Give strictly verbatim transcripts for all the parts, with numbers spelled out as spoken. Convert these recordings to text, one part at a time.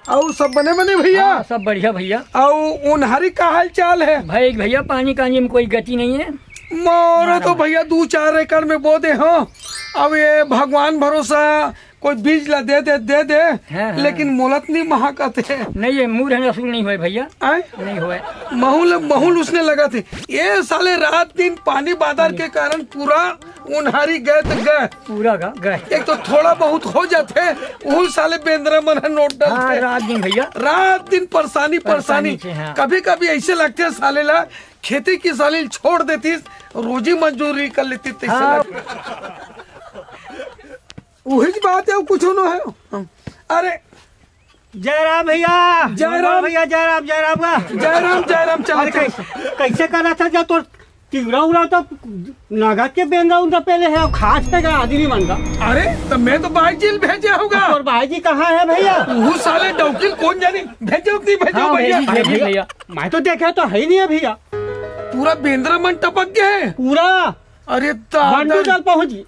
अउ सब बने बने भैया? हाँ, सब बढ़िया भैया। अउ ओनहारी का हाल चाल हे? भाई भैया, पानी कानी में कोई गति नहीं है। मोरो तो भैया दू चार एकड़ में बो दे हो। अब ये भगवान भरोसा, कोई बीज ला दे दे, दे दे। हाँ, हाँ। लेकिन मोलत नहीं महाकत है। नहीं, ये मूर है, असूल नहीं होए भैया। आय? नहीं होए। महूल, महूल उसने लगा थे। ये साले रात दिन पानी बादर के कारण पूरा ओनहारी गए तो गए। पूरा गा-, गए। एक तो थोड़ा बहुत हो जाथे, उहू साले बेंदरा मन ह नोट डालथे। हाँ, रात दिन भैया। रात दिन परेशानी, परेशानी परेशानी। के, हाँ। कभी कभी ऐसे लगथे साले ला खेती किसानी छोड़ देतीस, रोजी मजदूरी कर लेती, तैसे हाँ। लगथे। उही बात है, कुछ नो है। अरे जय राम भैया। जय राम। भैया, जय राम, जय राम का। जय राम, जय राम, चलो, अरे चलो। कैसे, कैसे करत हे जब तोर तिवरा उरा तो नगद के बेंदा उंदा पेले हे, खास पे का आदमी मन का। अरे, तो मैं तो भाई जी ल भेजे होगा। तोर भाई जी कहाँ है भैया? वो साले डौकी ल कौन जानी, भेजे हो कि नहीं भेजे हो हाँ, भैया? भेज दीजिए अरे भैया। भैया। मैं तो देखा तो है ही नहीं है भैया। पूरा बेंदरा मन टपक गया है। पूरा अरे बंडू दादा। जल पहुंच गई।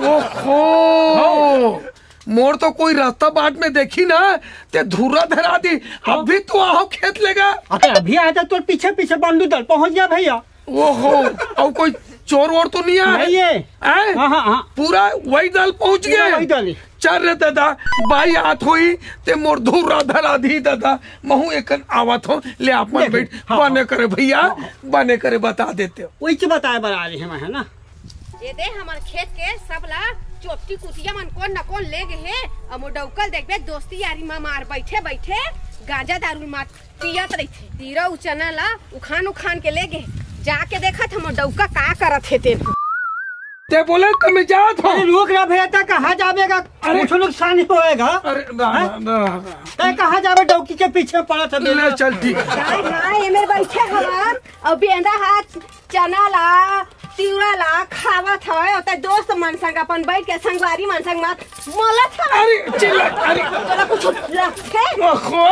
ओहो, मोर तो कोई रास्ता बाट में देखी ना, ते धुर्रा धरा दी। अभी तो आओ खेत लेगा। अरे अभी आ जा, तोर पीछे पीछे बंडू दल पहुंच गया भैया। ओहो, अउ कोई चोर वोर तो नहीं आ? नहीं है। हैं? हाँ, हाँ, हाँ। पूरा वही दल पहुंच पूरा गया। वही दल ही। चल रे दादा, बाई आत होई, ते मोर धुर्रा धरा दी दादा, महू एकन आवत हो, ले आप मन देख, बैठ, हाँ, बने हाँ। करे भैया, हाँ, हाँ। बने करे बता देते हो। वही चीज बताए बर आ रही है मैं, है ना? ये दे हमर खेत के सब ला चोपटी कुतिया मन कोन न कोन ले गे हे। अब वो डौकल देखबे दोस्ती यारी मा मार बैठे बैठे गांजा दारू मार पियत रहिथे। तीरा उ चना ला उखान उखान के ले गे। जाके देखत हम डौका का करत हे तेन। ते बोले तो मैं जात हूँ। अरे रुक ना भैया, ते कहाँ जाबेगा? अरे कुछ नुकसान ही होएगा। अरे ना, हैं? ना, ना, ना। ते कहाँ जाबे डौकी के पीछे पड़त हे ले बेटा? चल ठीक। हाय हाय, एमे बैठे हवन, अउ बेंदा हाथ चना ला, तिवरा ला खावत हवय, ओतय दोस्त मन संग अपन बैठ के संगवारी मन संग मत मोलत हवय। अरे, चिल्ला, अरे। तोला कुछ लगथे? ओहो,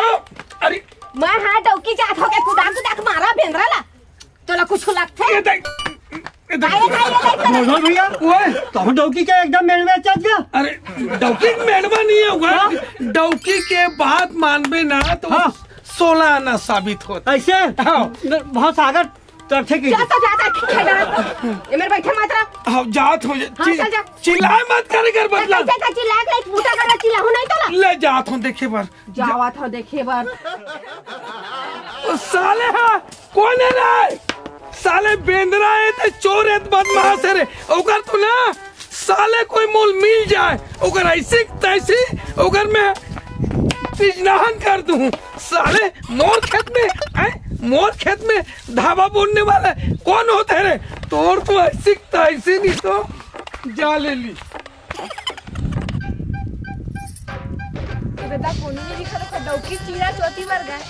अरे। मैं हा डौकी जात होके कुदाक कुदाक मारा बेंदरा ला। तोला कुछ लगथे? ये देख, ये देख। आए, आए, आए, आए, आए। बोलो भैया, ओए। तो डौकी के एकदम मेड़वा चढ़ गया। अरे, डौकी मेड़वा नहीं है हुआ। हाँ? डौकी के बात मानबे ना तो हाँ। सोलह आना साबित होता। ऐसे? हाँ। न-, बहुत सागर तरथे की। जा तो जा, जा, खेला। ये मेरे बैठे मत रह। हाँ, जात हो जा। हाँ, चल जा। चिल्लाए मत करे कर बदला। जा, जा, जा, चिल्ला के एक बूटा कर चिल्लाहूं नहीं तो ना। ले जात हो देखे बर। जावत हो देखे बर। ओ साले हा, कौन है रे? साले बेंदरा है ते चोर है ते बदमाश है रे। ओकर तो ना साले कोई मोल मिल जाए, ओकर ऐसी तैसी, ओकर में पिजनाहन कर दूं। साले मोर खेत में, हैं? मोर खेत में धावा बोनने वाला कौन होता है रे? तोर तो ऐसी तैसी नहीं तो जा ले ली। बेटा कोनो नहीं दिखा तो डौकी चीरा चोती मर गए।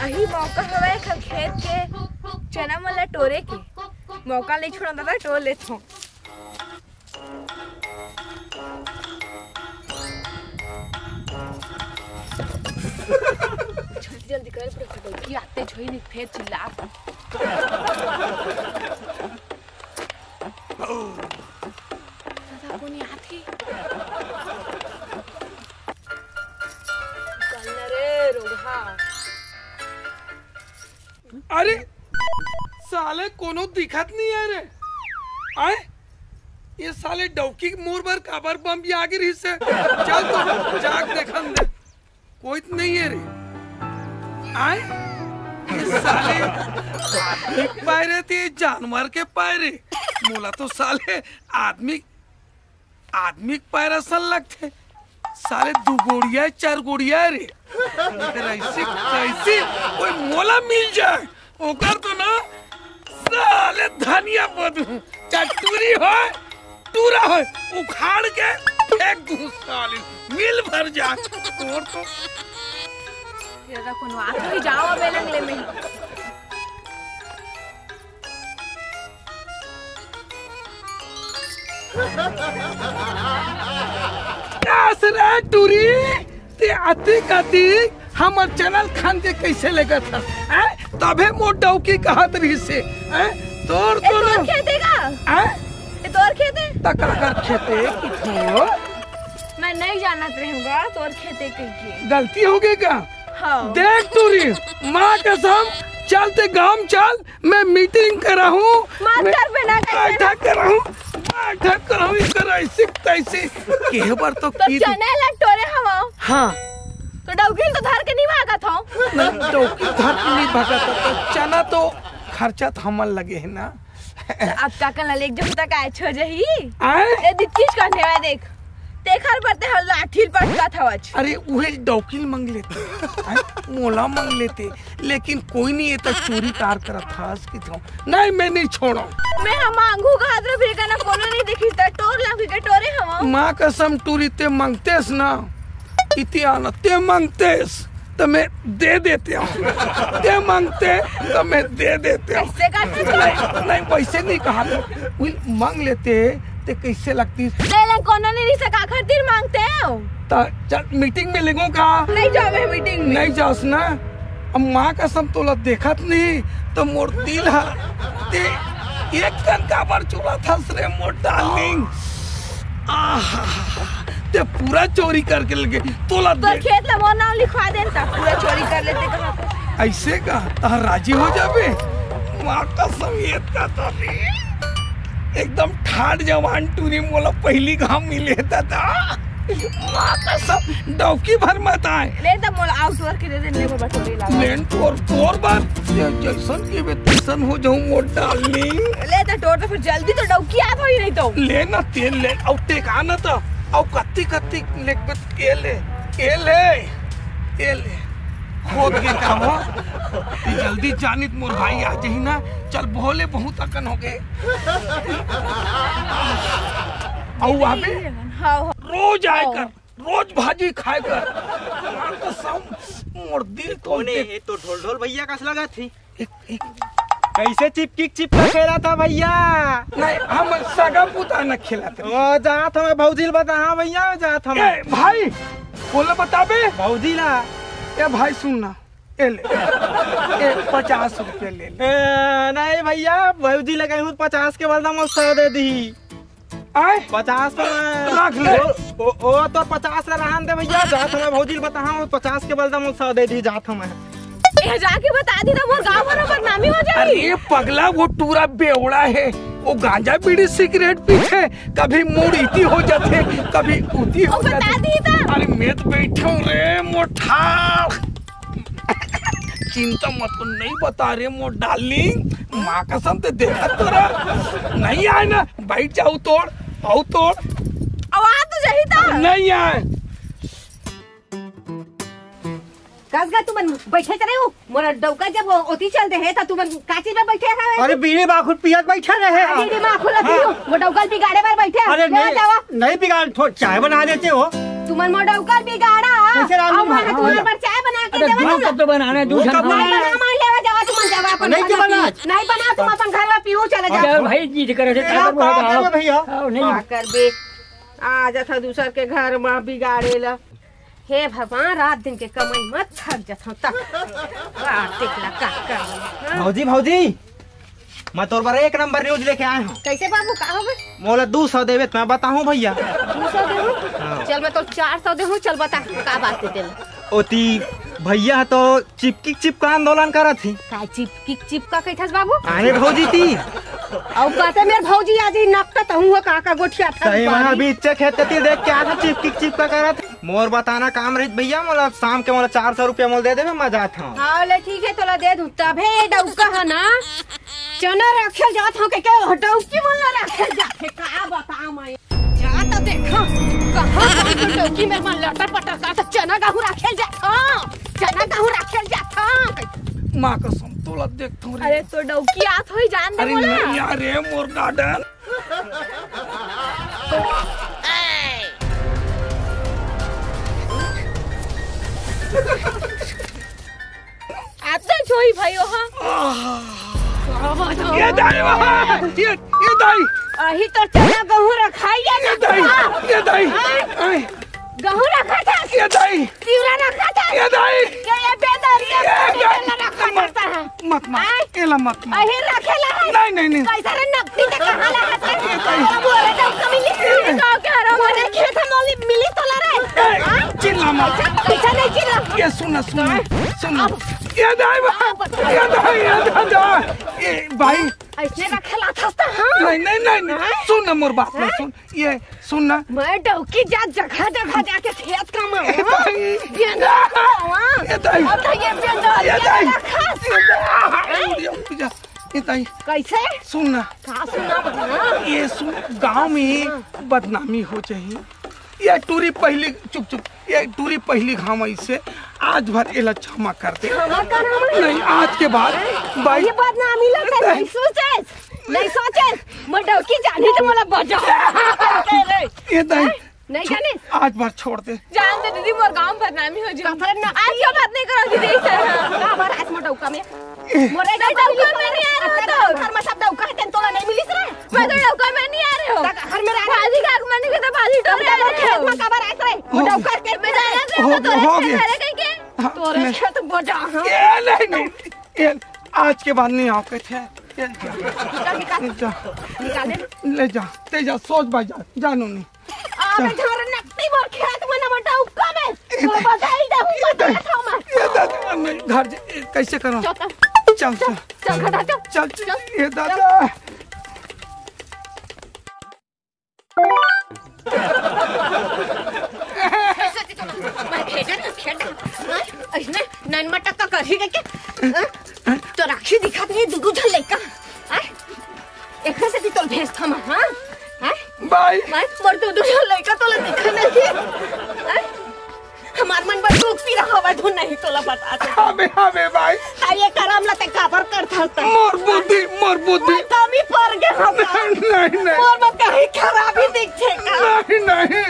अही मौका हवे एखर खेत के चना मन ला टोरे के। मौका नहीं छोड़ा दादा, टोर लेथों। जल्दी जल्दी कर, पूरा खटौकी आते छोई नहीं, फिर चिल्ला। दादा, कोनी आत हे? निकल ना रे, रोगहा। अरे, साले कोनो दिखत नहीं है रे। आए? ये साले डौकी मोर बर काबर बम आगे रही से। चल तो जाग देखन दे। कोई तो नहीं है रे। आए? ये साले आदमी के पाय रे ते जानवर के पाय रे। मोला तो साले आदमी, आदमी के पाय असन लगथे। साले दू गोड़िया, चार गोड़िया रे। अगर ऐसे, ऐसे कोई मोला मिल जाए, ओकर तो ना साले धनिया बो दूं, चाहे टूरी होय, टूरा होय, उखाड़ के फेंक दूं साले, मिल भर जाए। तोर तो ये तो कोनो आत ही जाओ बेलंग ले में। कास रे टूरी, ते अतिक अतिक हमर चैनल खान के कैसे लेगत हस? हैं? तभे मोर डौकी कहत रहिसे, हैं? तोर ए, तो तोर ना खेते का? हैं? ए, तोर खेते? त काकर खेते कि थोर? मैं नहीं जानत रहूंगा तोर खेते कहिके। गलती हो गई का? हाँ। देख टूरी, माँ कसम, चल ते गांव चल, मैं मीटिंग कराहूँ। माफ मैं कर बे ना, कैसे ना? बैठक कराहूँ, बैठक कराहूँ, इकर ऐसी तैसी। केहे बर तो तो की चने ला टोरे हवा। हाँ। तो डौकी तो धर के नहीं भागत हो। नहीं, डौकी धर के नहीं भागत हो, तो चना तो खर्चा तो हमन लगे है ना। अब काकन ला लेके जाहूं त का अच्छो जही? आय? ए दिक्कीच कहने वाला देख। तेखर बर ते हर लाठी पटकत हवच। अरे उहे डौकी ल मांग लेते। आय? मोला मांग लेते। लेकिन कोई नहीं, ये तो चोरी कार करत हस कि थो। नहीं, मैं नहीं छोड़ो। मैं हम मांगू का हाथ रे फिर कहना कोनो नहीं देखी त टोर ला फिर के टोरे हवा। माँ कसम टूरी ते मांगतेस ना। इतिहान ते मांगतेस। तो मैं दे देते हूँ। ते मांगते तो मैं दे देते हूँ। कैसे करते हो? नहीं, नहीं, वैसे नहीं कहा था। वही मांग लेते ते कैसे लगती? ले ले, कोनो नहीं रिश्ता का खातिर मांगते हो? ता चल मीटिंग में लेगो का? नहीं जावे मीटिंग में। नहीं जास ना। अब माँ कसम तोला देखत नहीं तो मोर दिल हा ते एक कन काबर चुला थस रे मोर डार्लिंग। आहा, ते पूरा चोरी करके लगे तोला तोर देख। खेत ला मोर नाम लिखवा देन ता पूरा चोरी कर लेते कहाँ को। ऐसे का तह राजी हो जाबे? माँ कसम ये का तो नहीं। एकदम ठाट जवान टूरी मोला पहली घाम मिले दादा। माँ कसम डौकी भर मत आए। ले त मोला आउटडोर के दे दे, ले बाबा टोरे ला। लेन तोर तोर बात ये जैसन के बे तैसन हो जाऊं मोर डार्लिंग। ले त टोर त फिर जल्दी तो डौकी आत होई नहीं तो। ले ना तेल ले, औ टेका ना त, औ कत्ती कत्ती लेके बे ये ले, ये ले, ये ले। खोद के काम हो। ये जल्दी जानित मोर भाई आ जाही ना। चल भोले बहुत अकन हो गए। औ आबे हाँ, हाँ। रोज आए कर। रोज भाजी खाए कर। कसम, मोर दिल तो कोने देख। ये तो ढोल ढोल भैया कस लगा थी। एक, एक। कैसे चिपकी चिपका खेला था भैया? नहीं, हम सगा पुता न खेला था। ओ, जात हमें भौजी ल बता, हाँ भैया, जात हमें। ए, भाई, बोला बताबे? भौजी ला। ए, भाई, सुन ना। ए, ले। ए, पचास रुपया ले ले। ए, नहीं भैया, भौजी लगाई हूँ, पचास के बदला में सौ दे दी। आय? पचास तो मैं रख ले। ओ, ओ, ओ, तो पचास ला रहन दे भैया, जात हमें भौजी ल बताहा, वो पचास के बदला में सौ दे दी, जात हमें। ए, जाके बता दी तो मोर गाँव भर बदनामी हो जाई। अरे पगला, वो टूरा बेवड़ा है, वो गांजा बीड़ी सिगरेट पीथे, कभी मूड़ इती हो जाथे, कभी उती हो ओ, बता जाथे। दी तो। अरे मैं तो बैठा हूँ रे मोठा। चिंता मत कर, नहीं बता रे मोर डार्लिंग, माँ कसम ते देखत तो रह। नहीं आए ना, बैठ जाऊ तोड़, आऊ तोड़। आवाज तो जही था। नहीं आए। कस गा तुमन बैठे करे हो? मोर डौका जब ओती चल दे है, त तुमन का चीज में बैठे हवे? अरे बीड़ी बाखुर पियत बैठे रहे। अरे बीड़ी बाखुर हाँ। पियो, मोर डौका बिगाड़े बर बैठे। अरे ले नहीं, जावा। नहीं बिगाड़, थो-, चाय बना देते हो। तुमन मोर डौका बिगाड़ा। कैसे राम अउ जी? मैं तुम्हारे हाँ। पर चाय बना के अरे देवा दूध ना। कब तो बनाना है, दूध दूध कब कब बनाना बनाना? है? मान लेवा जावा, तुमन जावा अपन नहीं घर में बनाना। पीऊ। नहीं बना, तुम अपन घर में पीऊ, चले जाओ। अरे भाई, जिद करे से क्या ताकत में बात है बताओ। भैया? आओ, नहीं। का करबे? आ जाथा दूसर के घर में बिगाड़े ला। हे भगवान, रात दिन के कमाई म थक जथव तक। बाप देखला का करबो, हाँ? भौजी, भौजी, मैं तोर बर एक नंबर न्यूज लेके आए हूँ। कैसे बाबू, का होबे? मोला दू सौ देबे त मैं बताहूँ भैया। दू सौ देहूँ? हाँ। चल मैं तो चार सौ देहूँ, चल बता का बात हे तेला। ओती भैया तो चिपकी चिपका आंदोलन करत ही। का चिपकी चिपका कहिथस बाबू? अरे भौजी ती। अउ कहते मेर भौजी आज ही नकत हूँ का का गोठिया था सही पानी। वहाँ बीच से खेत ती देख के आ था चिपकी चिपका करत। मोर बताना काम रहित भैया, मोला शाम के मोला चार सौ रुपया मोला दे देबे, मैं जात हूँ। हाँ, ले ठीक है, तोला दे दूँ। तभे ये डौका है ना, चना रखे जात हूँ, के, के डौकी मोला रखे जात है, का बता मैं। जा त देखा, कहाँ कौन तो डौकी मेर मन लटर पटर का तो चना गहूँ रखे जात हूँ, चना गहूँ रखे जात हूँ। माँ कसम, तोला देखत हूँ रे। अरे तो डौकी आत होई, जान दे अरे मोला। नहीं यार, रे मोर गार्डन। आते छोई भाई, ओहा। ये दाई, वाह! ये, ये दाई। अही तो चना गहूँ रखाई है ये ना। दाई, ये दाई। हाँ। आय। गहूँ रखा था। ये दाई। तिवरा रखा था। ये दाई। ये, ये बेदर, ये ये दाई। बेदर रखा मत, करता है। मत, मत। आय। एला मत, मत। अही रखेला है। नहीं, नहीं, नहीं। कैसा रे नकदी ते कहाँ ला है? ये दाई। अब बोले तो कमी नहीं। ये गाँव के हरा मने खेत हम वाली मिली तो ला रहा। चिल्ला मत। पीछा नहीं चिल्ला। ये सुन ना, सुन ना, सुन ना। ये दाई बा-, ये दाई, ये दादा। ये भाई। ऐसे रखे ला था, हाँ? नहीं, नहीं, नहीं, नहीं। हाँ? सुन ना मोर बात ना, हाँ? सुन। ये सुन ना। मैं डौकी जा जगह जगह जाके खेत का माँ। ए दाई। ये ना, हाँ? ये दाई। अब तो ये बेंजोल ये दाई। रखा। ये दाई। ये ताई, कैसे? सुन ना। का सुना बता? ये सुन, गांव में बदनामी हो जाही। ये टूरी पहली, चुप चुप, ये टूरी पहली घाव ऐसे, आज भर एला क्षमा कर दे। क्षमा कर दे। नहीं, आज के बाद भाई। ये बदनामी लगता है, नहीं। नहीं सोचे, नहीं सोचे। मैं डौकी जानी तो मला बजा। ये ताई, नहीं छो-, जाने। आज बार छोड़ दे। जान दे दीदी, मोर गांव बदनामी हो जाए। कथर ना। आज क्यों बात नहीं करो दीदी, ऐसा है। का बार आज मोटा उका में? मोरे नहीं, डौका में नहीं आ रहे हो तो। घर में सब डौका है, तेन तोला नहीं मिलिस रे। मैं तो डौका में नहीं आ रहे हो। तक घर में रह रहे। भाजी का मन के तो भाजी डोरे आ रहे हो। खेत में का बार आए रे? वो डौका के मैं जाना से हो, तो हो गया। अरे कहीं के? हाँ, तोरे नहीं। खेत बजा, हाँ। ये नहीं, नहीं। ये आज के बाद नहीं आओ कहते हैं। ये जा। निकाल, निकाल। जा। निकाल दे। ले जा, ते जा, सोच बाजार, जानू नहीं। अबे चल। घर नकटी मोर खेत में न बटा उक्का में। ये वो दे-, बधाई दे, ये दे-, बता था मैं। ये दे-, मैं घर ज-, ये कैसे करूँ? चल, चल। चल, चल। चल, घटा, चल। चल, चल। चल। ये दादा। कैसे थी तुम? मैं भेजा ना, खेत में। हाँ? इसने नैन मटक का कर ही गए क्या? हाँ? तो राखी दिखा दे, दुगु झल लेका। हाँ? एकरे सेती तोला भेजथंव मैं, हाँ? हैं? भाई। मैं मोर दू दू ठन लइका तोला दिखा नहीं। हैं? हमार मन बर दुख पीरा हवय, धुन नहीं तोला बता दे। अबे, अबे भाई। ताई ये करम ला ते काबर करथस त? मोर बुद्धि, मोर बुद्धि। मैं कमी पड़ गया हम। नहीं, नहीं, नहीं। मोर में कहीं खराबी दिखथे का? नहीं, नहीं।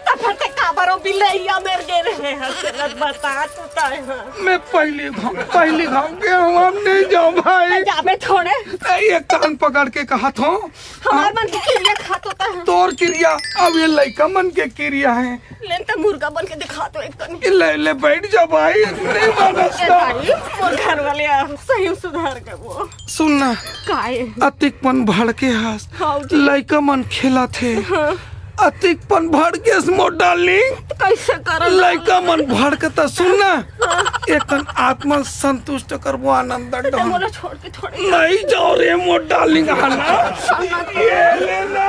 त फेर ते काबर ओ बिलैया मेर गे रहे हस? बता तो ताय, हाँ। मैं पहली घाव, पहली घाव गे हंव, हम नहीं जांव भाई। मैं जाबे थोड़े। ए, ये कान पकड़ के कहथंव। हमार मन के किरिया खात होता है। तोर किरिया, अब ये लइका मन के किरिया है। लेन त मुर्गा बन के दिखा तो एक कनी। ले, ले, बैठ जा भाई, नहीं मानस ए तो। भाई, मोर घर वाले आ, सही सुधार कर वो। सुन ना, काहे? अतिक पन भड़के हस, हाँ जी। लइका मन खेलत हे। हाँ। अतिक पन भड़के हस मोर डार्लिंग। तो कैसे करल? लइका मन भड़कता, सुन ना, हाँ। एक कन आत्मा संतुष्ट करबो, आनंद तो डहन। मोला छोड़ के थोड़े नहीं जाओ रे मोर डार्लिंग, आना। ये लेना।